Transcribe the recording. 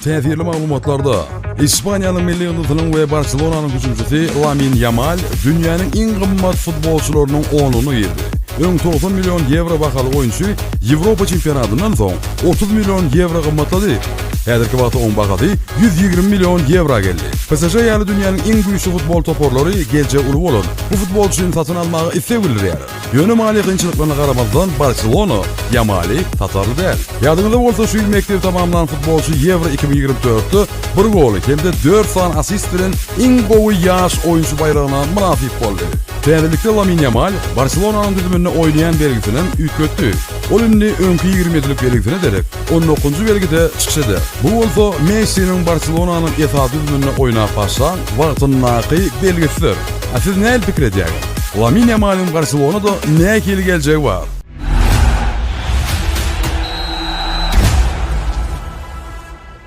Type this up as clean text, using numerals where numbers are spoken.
täsirli maglumatlarda Ispaniýanyň milli ýyldyzynyň we Barselonanyň hüjümçisi Lamin Ýamal dünýäniň iň gymmat futbolçylarynyň onlugyna girdi. Öň 90 million ýewro bahaly oýunçy Ýewropa çempionatyndan soň 30 million ýewro gymmatlady. Häzirki wagtda oň bahasy 120 million ýewra geldi. PSŽ ýaly dünýäniň iň güýçli futbol toparlary geljegi uly bolan bu futbolçyny satyn almaga isleg bildirýärler. Ýöne maliýe kynçylyklaryna garamazdan, Barselona Ýamaly satarly däl. Ýadyňyzda bolsa, şu ýyl mekdebi tamamlan futbolçy Ýewro 2024-de bir goly hem-de dört sany asist bilen iň gowy ýaş oýunçy baýragyna mynasyp boldy. Täzelikde Lamin Ýamal Barselonanyň düzüminde oýnaýan belgisinem üýtgetdi. Ol indi öňki 27-lik belgisine derek on dokuzynjy belgide çykyş eder. Bu bolsa Messiniň Barselonanyň esasy düzüminde oýnap başlan wagtyndaky belgisidir. A siz nähili pikir edýäňiz? Lamin Ýamalyň Barselonada nähili geljegi bar?